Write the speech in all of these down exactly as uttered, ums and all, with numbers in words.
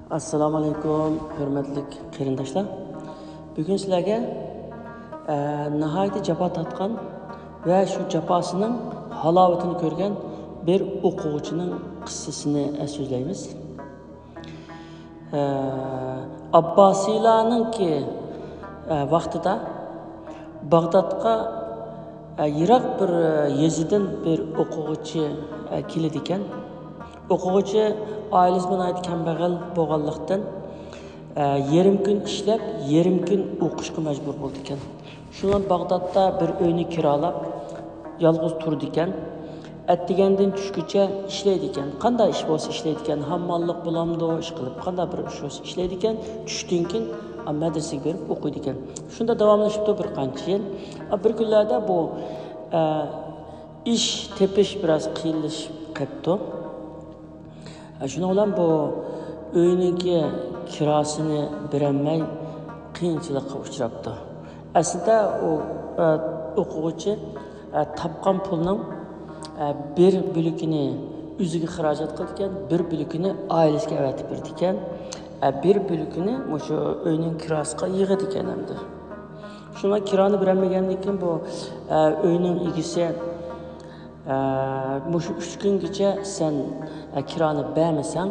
ئەسسالامۇ ئەلەيكۇم، ھۆرمەتلىك قېرىنداشلار. بۈگۈن سىلەرگە، ئە، ناھايىتى جاپا تارتقان ۋە شۇ جاپاسىنىڭ ھالاۋىتىنى كۆرگەن بىر ئوقۇغۇچىنىڭ قىسسىسىنى، ئە، سۆزلەيمىز. ئە، ئابباسىيلارنىڭكى، ئە، ۋاقتىدا باغدادقا، ئە، يىراق بىر، ئە، يېزىدىن بىر ئوقۇغۇچى، ئە، كېلىدىكەن. ئوقۇغۇچى ئائىلىسى ناھايىتى كەمبەغەل بولغانلىقتىن، ئە، يېرىم كۈن ئىشلەپ، يېرىم كۈن ئوقۇشقا مەجبۇر بولىدىكەن. شۇڭا باغدادتا بىر ئۆينى كىرالاپ، يالغۇز تۇرىدىكەن. ئەتىگەندىن چۈشكىچە ئىشلەيدىكەن. قانداق ئىش بولسا ئىشلەيدىكەن. ھامماللىق بولامدۇ، ئىشقىلىپ، قانداق بىر ئىش بولسا ئىشلەيدىكەن. چۈشتىن كېيىن، ئا، مەدرىسىگە بېرىپ ئوقۇيدىكەن. شۇنداق داۋاملىشىپتۇ بىر قانچە يىل. ئا، بىر كۈنلەردە بۇ، ئە، ئىش تېپىش بىراز قىيىنلىشىپ قاپتۇ. شۇنىڭ بىلەن بۇ ئۆينىڭكى كىراسىنى بېرەلمەي قىيىنچىلىققا ئۇچراپتۇ. ئەسلىدە ئۇ، ئە، ئوقۇغۇچى، ئە، تاپقان پۇلنىڭ، ئە، بىر بۆلىكىنى ئۆزىگە خىراجەت قىلىدىكەن، بىر بۆلىكىنى ئائىلىسىگە ئەۋەتىپ بېرىدىكەن، ئە، بىر بۆلىكىنى مۇشۇ ئۆينىڭ كىراسىغا يىغىدىكەن ئەمدى. شۇڭا كىرانى بېرەلمىگەندىن كېيىن بۇ، ئە، ئۆينىڭ ئىگىسى، ئە، مۇشۇ ئۈچ كۈنگىچە سەن، ئە، كىرانى بەرمىسەڭ،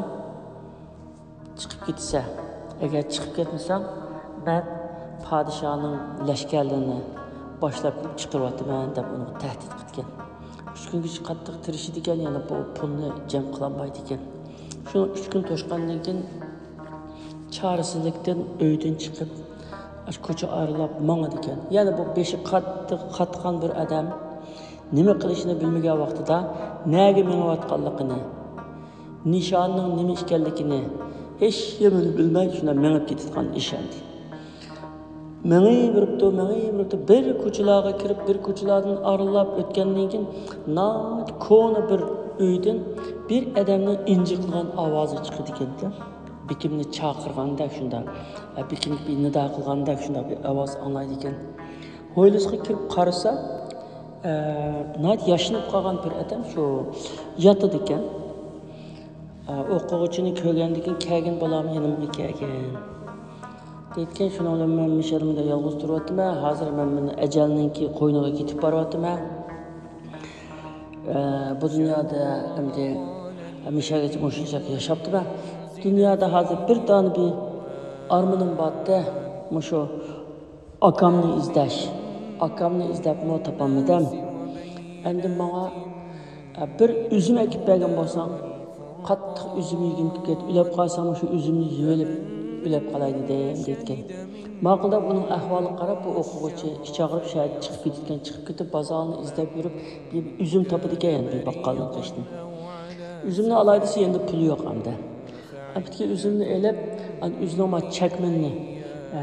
چىقىپ كېتىسەن. ئەگەر چىقىپ كەتمىسەڭ، مەن پادىشاھنىڭ لەشكەرلىرىنى باشلاپ چىقىرىۋاتىمەن، دەپ ئۇنىڭغا تەھدىت قىلىدىكەن. ئۈچ كۈنگىچە قاتتىق تىرىشىدىكەن، يەنە بۇ پۇلنى جەم قىلالمايدىكەن. شۇ ئۈچ كۈن توشقاندىن كېيىن، چارىسىزلىكتىن ئۆيدىن چىقىپ، ئاشۇ كوچا ئارىلاپ ماڭىدىكەن. يەنە بۇ بېشى قاتتىق قاتقان بىر ئادەم نېمە قىلىشىنى بىلمىگەن ۋاقتىدا نەگە مېڭىۋاتقانلىقىنى، نىشانىنىڭ نېمە ئىكەنلىكىنى ھېچنېمىنى بىلمەي شۇنداق مېڭىپ كېتىدىغان ئىش ئەمدى. مېڭىۋېرىپتۇ، مېڭىۋېرىپتۇ. بىر كوچىلارغا كىرىپ، بىر كوچىلاردىن ئارىلاپ ئۆتكەندىن كېيىن، ناھايىتى كونا بىر ئۆيدىن بىر ئادەمنىڭ ئىنجىقلىغان ئاۋازى چىقىدىكەن. بېكىمنى چاقىرغاندەك شۇنداق، بېكىمگە بىر نىدا قىلغاندەك شۇنداق بىر ئاۋاز ئاڭلايدىكەن. ھويلىسىغا كىرىپ قارىسا، ئە، ناھايىتى ياشىنىپ قالغان بىر ئادەم شۇ ياتىدىكەن. ئە، ئوقۇغۇچىنى كۆرگەندىن كېيىن، «كەلگىن بالام، يېنىمغا كەلگىن» دەيدىكەن. شۇنىڭ بىلەن مەن مۇشۇ يەردە يالغۇز تۇرۇۋاتىمەن. ھازىر مەن مانا ئەجەلنىڭكى قوينىغا كېتىپ بارىۋاتىمەن. ئە، بۇ دۇنيادا ئەمدى ھەمىشەگىچە مۇشۇنچە ياشاپتىمەن. دۇنيادا ھازىر بىر دانە بىر ئارمىنىم بارتى، مۇشۇ ئاكامنى ئىزدەش. ئاكامنى ئىزدەپمۇ تاپالمىدىم. ئەمدى ماڭا، ئە، بىر ئۈزۈم ئەكىپ بەرگەن بولساڭ، قاتتىق ئۈزۈم يېگۈم كېلىپ كەتتى. ئۆلۈپ قالسام، شۇ ئۈزۈمنى يېۋېلىپ ئۆلۈپ قالاي دېدىم، دەيدىكەن. ماقۇل دەپ ئۇنىڭ ئەھۋالىغا قاراپ، بۇ ئوقۇغۇچى ئىچ ئاغرىپ شەھەرگە چىقىپ كېتىدىكەن. چىقىپ كېتىپ، بازارنى ئىزدەپ يۈرۈپ، بىر ئۈزۈم تاپىدىكەن، يەنە بىر باققالنىڭ قېشىدىن. ئۈزۈمنى ئالاي دېسە، يەنە پۇلى يوق ئەمدى. ئەپتىكى ئۈزۈمنى ئېلىپ، ئەن-، ئۆزىنىڭ ما چەكمىنىنى، ئە،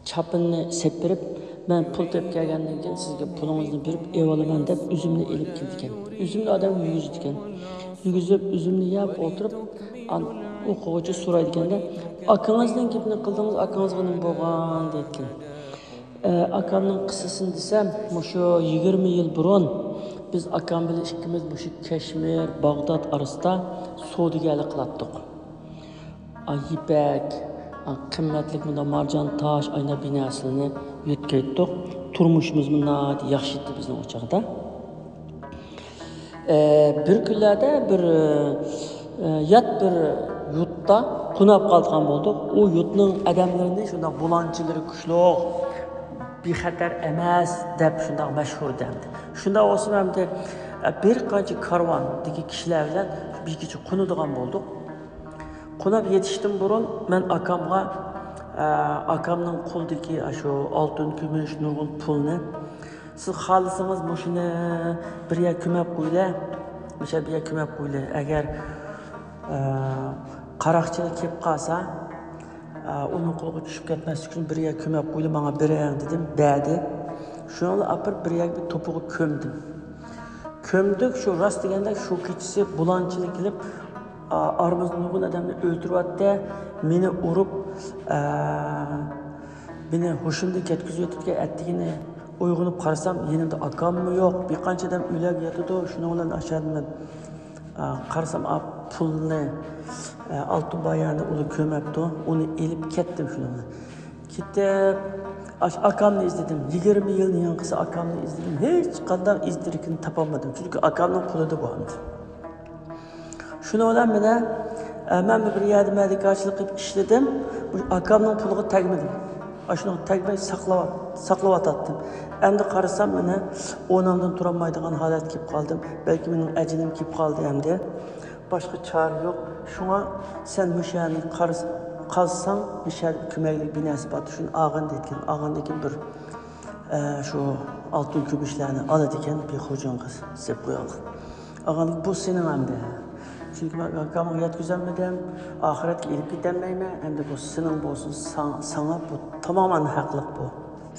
چاپىنىنى سېپىرىپ، «مەن پۇل تېپىپ كەلگەندىن كېيىن سىزگە پۇلىڭىزنى بېرىپ ئېۋالىمەن» دەپ ئۈزۈمنى ئېلىپ كېلىدىكەن. ئۈزۈمنى ئادەم يېگۈزىدىكەن. يېگۈزۈپ، ئۈزۈمنى يەپ ئولتۇرۇپ، ئان-، ئوقۇغۇچى سورايدىكەن-دە، «ئاكىڭىزنىڭ گېپىنى قىلدىڭىز، ئاكىڭىزغا نېمە بولغان؟» دەيدىكەن. ئە، ئاكامنىڭ قىسسىسىنى دېسەم، مۇشۇ يىگىرمە يىل بۇرۇن بىز ئاكام بىلەن ئىككىمىز مۇشۇ كەشمىر، باغداد ئارىسىدا سودىگەرلىك قىلاتتۇق. ئا، يىپەك، ئا، قىممەتلىك مۇنداق مارجان تاش، ئاينا بىر نەرسىلەرنى يۆتكەيتتۇق. تۇرمۇشىمىزمۇ ناھايىتى ياخشى ئىدى بىزنىڭ ئۇ چاغدا. ئە، بىر كۈنلەردە بىر، ئە، يات بىر يۇرتتا قوناپ قالىدىغان بولدۇق. ئۇ يۇرتنىڭ ئادەملىرىنى شۇنداق بۇلاڭچىلىرى كۈچلۈك، بىخەتەر ئەمەس دەپ شۇنداق مەشھۇر ئىدى ئەمدى. شۇنداق بولسىمۇ ئەمدى، ئە، بىر قانچە كارۋاندىكى كىشىلەر بىلەن بىر كېچە قونىدىغان بولدۇق. قوناپ يېتىشتىن بۇرۇن مەن ئاكامغا، ئە، ئاكامنىڭ قولىدىكى ئاشۇ ئالتۇن، كۈمۈش، نۇرغۇن پۇلنى، «سىز خالىسىڭىز مۇشۇنى بىر يەرگە كۆمۈپ قويىلى، مۇشۇ بىر يەرگە كۆمۈپ قويىلى. ئەگەر، ئە، قاراقچىلار كېلىپ قالسا، ئە، ئۇنىڭ قولىغا چۈشۈپ كەتمەسلىك ئۈچۈن بىر يەرگە كۆمۈپ قويىلى، ماڭا بېرىڭ» دېدىم، بەردى. شۇنىڭ بىلەن ئاپىرىپ بىر يەرگە بىر توپىغا كۆمدۈم. كۆمدۇق، شۇ راست دېگەندەك شۇ كېچىسى بۇلاڭچىلار كېلىپ، ئا-، ئارىمىزدا نۇرغۇن ئادەمنى ئۆلتۈرۈۋەتتى. مېنى ئۇرۇپ، ئە، مېنى ھوشۇمدىن كەتكۈزۈۋېتىپتىكەن. ئەتىگىنى ئويغىنىپ قارىسام، يېنىمدا ئاكاممۇ يوق. بىر قانچە ئادەم ئۆيلەرگە ياتىدۇ. شۇنىڭ بىلەن ئاشۇ يەردىن مەن، ئە، قارىسام، ئا، پۇلنى ئالتۇن بايانى ئۇنى كۆرمەپتۇ، ئۇنى ئېلىپ كەتتىم شۇنىڭ بىلەن. كېتىپ، ئاش-، ئاكامنى ئىزدىدىم. يىگىرمە يىلنى ياڭقىسى ئاكامنى ئىزدىدىم. ھېچقانداق ئىز دېرىكىنى تاپالمىدىم. چۈنكى ئاكامنىڭ قولىدا بۇ ئەمدى. شۇنىڭ بىلەن مېنى، ئە، مەن بىر يەردە مەدىكارچىلىق قىلىپ ئىشلىدىم. مۇشۇ ئاكامنىڭ پۇلىغا تەگمىدىم. ئاشۇنىڭغا تەگمەي ساقلاۋات-، ساقلىۋاتاتتىم. ئەمدى قارىسام، مېنى ئورنۇمدىن تۇرالمايدىغان ھالەتكە كېلىپ قالدىم. بەلكى مېنىڭ ئەجىلىم كېلىپ قالدى ئەمدى. باشقا چارە يوق. شۇڭا سەن مۇشۇ يەرنى قارىس-، قازساڭ، مۇشۇ يەردە كۆمەكلىك بىناسى بار، شۇنى ئاغىن دەيدىكەن. ئاغىندىن كېيىن بىر، ئە، شۇ ئالتۇن كۈمۈشلەرنى ئالىدىكەن، بىر خوجىڭغا سېلىپ قويغانلىق. ئاغىنىم، بۇ سېنىڭ ئەمدى. چۈنكى مەن ئاكامغا يەتكۈزەلمىدىم، ئاخىرەتكە ئېلىپ كېتەلمەيمەن. ئەمدى بۇ سېنىڭ بولسۇن، ساڭ-، ساڭا بۇ تامامەن ھەقلىق بۇ.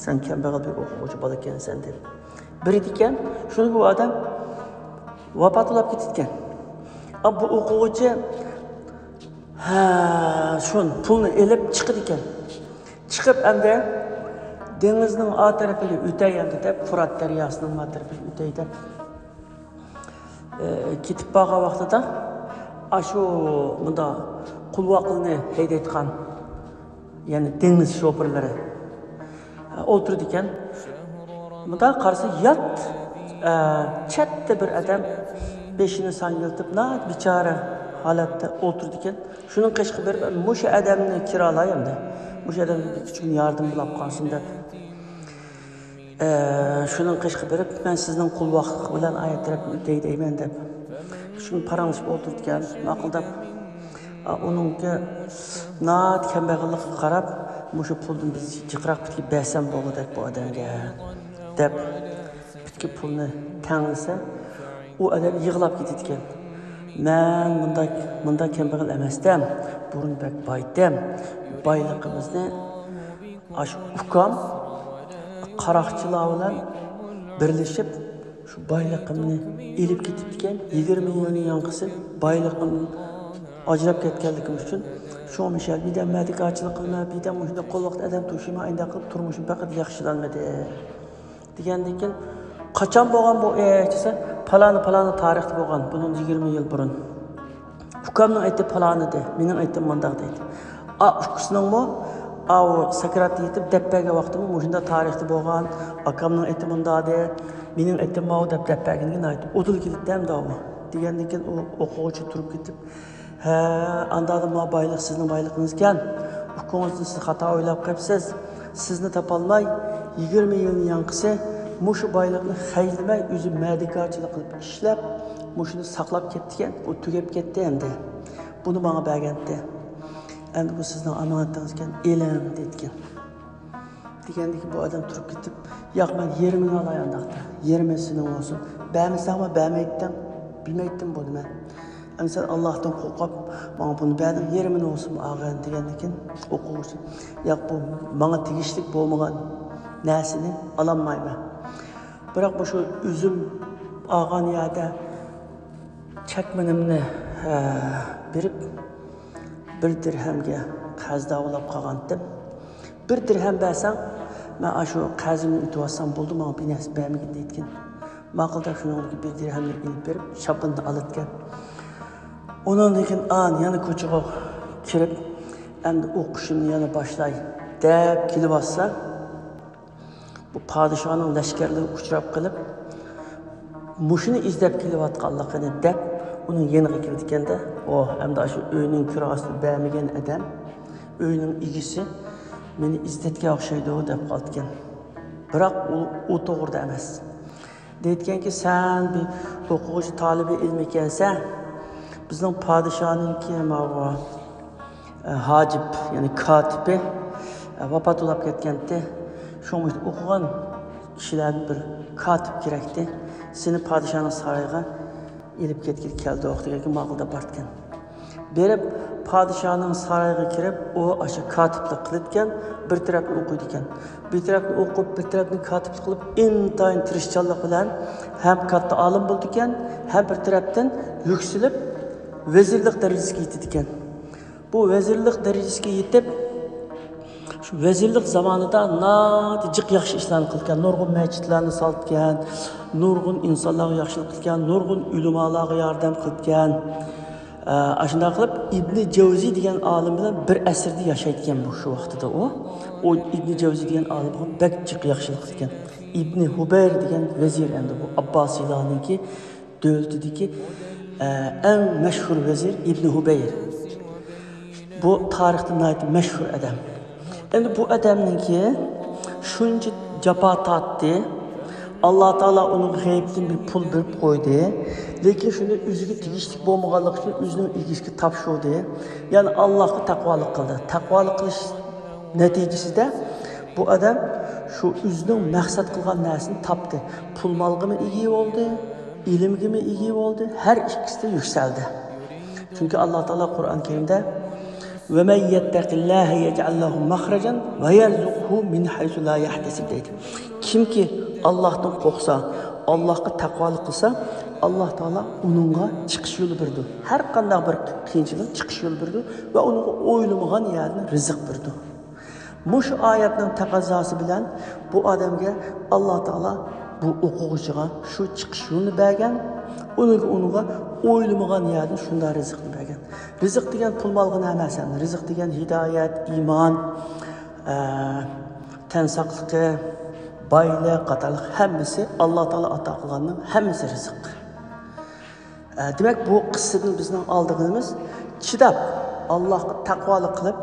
سەن كەمبەغەل بىر ئوقۇغۇچى بالا ئىكەنسەن دەپ. بېرىدىكەن، شۇنى بۇ ئادەم ۋاپات بولاپ كېتىدىكەن. ئا، بۇ ئوقۇغۇچى، ھە، شۇ پۇلنى ئېلىپ چىقىدىكەن. چىقىپ ئەمدى دېڭىزنىڭ ئا تەرىپىگە ئۆتەي ئەمدى دەپ، فۇرات دەرياسىنىڭ ئا تەرىپىگە ئۆتەي دەپ، ئە، كېتىپ بارغان ۋاقتىدا ئاشۇ مۇندا قۇلۋاقلىنى ھەيدەيدىغان، يەنى دېڭىز شوپۇرلىرى، ئە، ئولتۇرىدىكەن. مۇندا قارىسا يات، ئە، چەتتە بىر ئادەم بېشىنى ساڭگىلىتىپ، ناھايىتى بىچارە ھالەتتە ئولتۇرىدىكەن. شۇنىڭ قېشىغا بېرىپ، مۇشۇ ئادەمنى كىرالاي ئەمدى. مۇشۇ ئادەمگە بىر كىچىك ياردىمى بولاپ قالسۇن دەپ. ئە، شۇنىڭ قېشىغا بېرىپ، مەن سىزنىڭ قۇلۋاقلىق بىلەن ئايەت تەرەپكە ئۆتەي دەيمەن دەپ. شۇنى پاراڭلىشىپ ئولتۇرىدىكەن، ماقۇل دەپ. ئا، ئۇنىڭكى ناھايىتى كەمبەغەللىكىگە قاراپ، مۇشۇ پۇلدىن بىز جىقراق پۈتكە بەرسەم بولغۇدەك بۇ ئادەمگە دەپ، پۈتكە پۇلنى تەڭلىسە، ئۇ ئادەم يىغلاپ كېتىدىكەن. مەن مۇنداق، مۇنداق كەمبەغەل ئەمەستەم، بۇرۇن بەك بايتەم. بايلىقىمىزنى ئاشۇ ئۇكام قاراقچىلار بىلەن بىرلىشىپ، شۇ بايلىقىمنى ئېلىپ كېتىپتىكەن. يىگىرمە يىلنىڭ ياڭقىسى بايلىقىم ئاجراپ كەتكەنلىكىم ئۈچۈن، شۇڭا مىشەل بىردەم مەدىكارچىلىق قىلما، بىردەم مۇشۇنداق قول ۋاقىت ئادەم توشۇما، ئاينداق قىلىپ تۇرمۇشۇم پەقەت ياخشىلانمىدى. دېگەندىن كېيىن، قاچان بولغان بۇ ئىش دېسە، پالانى، پالانى تارىختا بولغان، بۇنىڭ يىگىرمە يىل بۇرۇن. ئۇكامنىڭ ئېتى پالان ئىدى، مېنىڭ ئېتىم مۇنداق دەيدۇ. ئا، ئۇكىسىنىڭمۇ، ئاۋۇ سەكراتتا يېتىپ دەپ بەرگەن ۋاقتىمۇ مۇشۇنداق تارىختا بولغان، ئاكامنىڭ ئېتى مۇنداق ئىدى، مېنىڭ ئېتىم ماۋۇ دەپ، دەپ بەرگىنىگە ناھايىتى ئۇدۇل كېلىپتۇ ئەمدى ئۇ. دېگەندىن كېيىن ئۇ ئوقۇغۇچى تۇرۇپ كېتىپ، ھە، ئانداقتا ما بايلىق سىزنىڭ بايلىقىڭىزكەن. ئۇكىڭىزنى سىز خاتا ئويلاپ قېلىپسىز. سىزنى تاپالماي، يىگىرمە يىلنى ياڭقىسى مۇشۇ بايلىقنى خەجلىمەي، ئۆزى مەدىكارچىلىق قىلىپ ئىشلەپ، مۇشۇنى ساقلاپ كەپتىكەن. ئۇ تۈگەپ كەتتى ئەمدى. بۇنى ماڭا بەرگەنتى. ئەمدى بۇ سىزنىڭ ئامانىتىڭىزكەن، ئېلىڭ، دەيدىكەن. دېگەندىكىن بۇ ئادەم تۇرۇپ كېتىپ، ياق، مەن يېرىمىنى ئالاي ئانداقتا. يېرىمى سېنىڭ بولسۇن. بەرمىسەڭمۇ بەرمەيتتىم، بىلمەيتتىم بۇنى مەن. ئەمدى سەن ئاللاھتىن قورقۇپ، ماڭا بۇنى بەردىڭ، يېرىمىنى بولسۇن ئاغىنە، دېگەندىكىن ئوقۇغۇچى، ياق، بۇ ماڭا تېگىشلىك بولمىغان نەرسىنى ئالالمايمەن. بىراق مۇشۇ ئۆزۈم ئالغان يەردە چەكمىنىمنى، ھە، بېرىپ، بىر دىرھەمگە قەرزدار بولاپ قالغانتىم. بىر دىرھەم بەرسەڭ، مەن ئاشۇ قەرزىمنى ئۆتۈۋالسام بولدى، ماڭا بىر نەرسە بەرمىگىن دەيدىكەن. ماقۇل دەپ شۇنىڭدىكى بىر دىرھەمنى ئېلىپ بېرىپ، شاپىنىنى ئالىدىكەن. ئۇنىڭدىن كېيىن ئان يەنە كوچىغا كىرىپ، ئەمدى ئوقۇشۇمنى يەنە باشلاي دەپ كېلىۋاتسا، بۇ پادىشاھنىڭ لەشكەرلىرىگە ئۇچراپ قېلىپ، مۇشۇنى ئىزدەپ كېلىۋاتقانلىقىنى دەپ، ئۇنىڭ يېنىغا كېلىدىكەن-دە، ئوھ، ئەمدى ئاشۇ ئۆينىڭ كىراسىنى بەرمىگەن ئادەم، ئۆينىڭ ئىگىسى مېنى ئىزدەتكەن ئوخشايدۇ، دەپ قالىدىكەن. بىراق ئۇ، ئۇ توغرىدا ئەمەس. دەيدىكەنكى، سەن بىر ئوقۇغۇچى تالىبى ئىلمى ئىكەنسەن، بىزنىڭ پادىشاھنىڭكى ماۋۇ، ئە، ھاجىپ، يەنى كاتىپى، ئە، ۋاپات بولاپ كەتكەنتى. شۇڭا ئوقۇغان كىشىلەردىن بىر كاتىپ كېرەكتى. سېنى پادىشاھنىڭ سارىيىغا ئېلىپ كەتكىلى كەلدۇق، دېگەنكى ماقۇل دەپ بارىدىكەن. بېرىپ، پادىشاھنىڭ سارىيىغا كىرىپ، ئۇ ئاشۇ كاتىپلىق قىلىدىكەن، بىر تەرەپنى ئوقۇيدىكەن. بىر تەرەپنى ئوقۇپ، بىر تەرەپنى كاتىپلىق قىلىپ، ئىنتايىن تىرىشچانلىق بىلەن ھەم كاتتا ئالىم بولىدىكەن، ھەم بىر تەرەپتىن يۈكسىلىپ، ۋەزىرلىك دەرىجىسىگە يېتىدىكەن. بۇ ۋەزىرلىك دەرىجىسىگە يېتىپ، شۇ ۋەزىرلىك زامانىدا ناھايىتى جىق ياخشى ئىشلارنى قىلغان، نۇرغۇن مەسچىتلەرنى سالغان، نۇرغۇن ئىنسانلارغا ياخشىلىق قىلغان، نۇرغۇن ئۆلىمالارغا ياردەم قىلغان. ئە، ئاشۇنداق قىلىپ ئىبنى جەۋزى دېگەن ئالىم بىلەن بىر ئەسىردە ياشايدىكەن بۇ شۇ ۋاقتىدا ئۇ. ئۇ ئىبنى جەۋزى دېگەن ئالىمغا بەك جىق ياخشىلىق قىلغان. ئىبنى ھۇبەير دېگەن ۋەزىر ئەمدى بۇ ئابباسىيلارنىڭكى دۆلىتىدىكى، ئە، ئەڭ مەشھۇر ۋەزىر ئىبنى ھۇبەير. بۇ تارىختا ناھايىتى مەشھۇر ئادەم. ئەمدى بۇ ئادەمنىڭكى شۇنچە جاپا تارتتى. ئاللا تائالا ئۇنىڭغا غەيىبتىن بىر پۇل بېرىپ قويدى. لېكىن شۇنى ئۆزىگە تېگىشلىك بولمىغانلىقى ئۈچۈن ئۆزىنىڭ ئىگىسىگە تاپشۇردى. يەنى ئاللاغا تەقۋالىق قىلدى. تەقۋالىق قىلىش نەتىجىسىدە بۇ ئادەم شۇ ئۆزىنىڭ مەقسەت قىلغان نەرسىنى تاپتى. پۇل مالغىمۇ ئىگە بولدى، ئىلىمگىمۇ ئىگە بولدى. ھەر ئىككىسىدە يۈكسەلدى. چۈنكى ئاللا تائالا قۇرئان كەرىمدە، «ومن يتق الله يجعل له مخرجا ويرزقه من حيث لا يحتسب» دەيدۇ. كىمكى ئاللاھتىن قورقسا، ئاللاھقا تەقۋالىق قىلسا، ئاللا تائالا ئۇنىڭغا چىقىش يولى بېرىدۇ. ھەر قانداق بىر قىيىنچىلىق چىقىش يولى بېرىدۇ ۋە ئۇنىڭغا ئويلىمىغان يەردىن رىزىق بېرىدۇ. مۇشۇ ئايەتنىڭ تەقەززاسى بىلەن بۇ ئادەمگە ئاللا تائالا بۇ ئوقۇغۇچىغا شۇ چىقىش يولىنى بەرگەن، ئۇنىڭغا، ئۇنىڭغا ئويلىمىغان يەردىن شۇنداق رىزىقنى بەرگەن. رىزىق دېگەن پۇل مالغىنا ئەمەس، رىزىق دېگەن ھىدايەت، ئىمان، ئە، تەن ساقلىقى، بايلىق قاتارلىق ھەممىسى ئاللا تائالا ئاتا قىلغاننىڭ ھەممىسى رىزىق. ئە، دېمەك، بۇ قىسسىدىن بىزنىڭ ئالىدىغىنىمىز چىداپ، ئاللاھقا تەقۋالىق قىلىپ،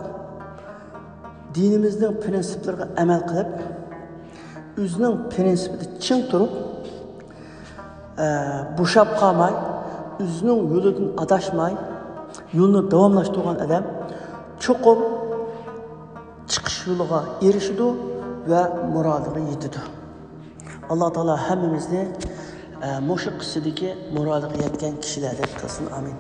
دىنىمىزنىڭ پرىنسىپلىرىغا ئەمەل قىلىپ، ئۆزىنىڭ پرىنسىپىدا چىڭ تۇرۇپ، ئە، بوشاپ قالماي، ئۆزىنىڭ يولىدىن ئاداشماي، يولىنى داۋاملاشتۇرغان ئادەم چوقۇم چىقىش يولىغا ئېرىشىدۇ ۋە مۇرادىغا يېتىدۇ. ئاللا تائالا ھەممىمىزنى، ئە، مۇشۇ قىسسىدىكى مۇرادىغا يەتكەن كىشىلەردىن قىلسۇن. ئامىن.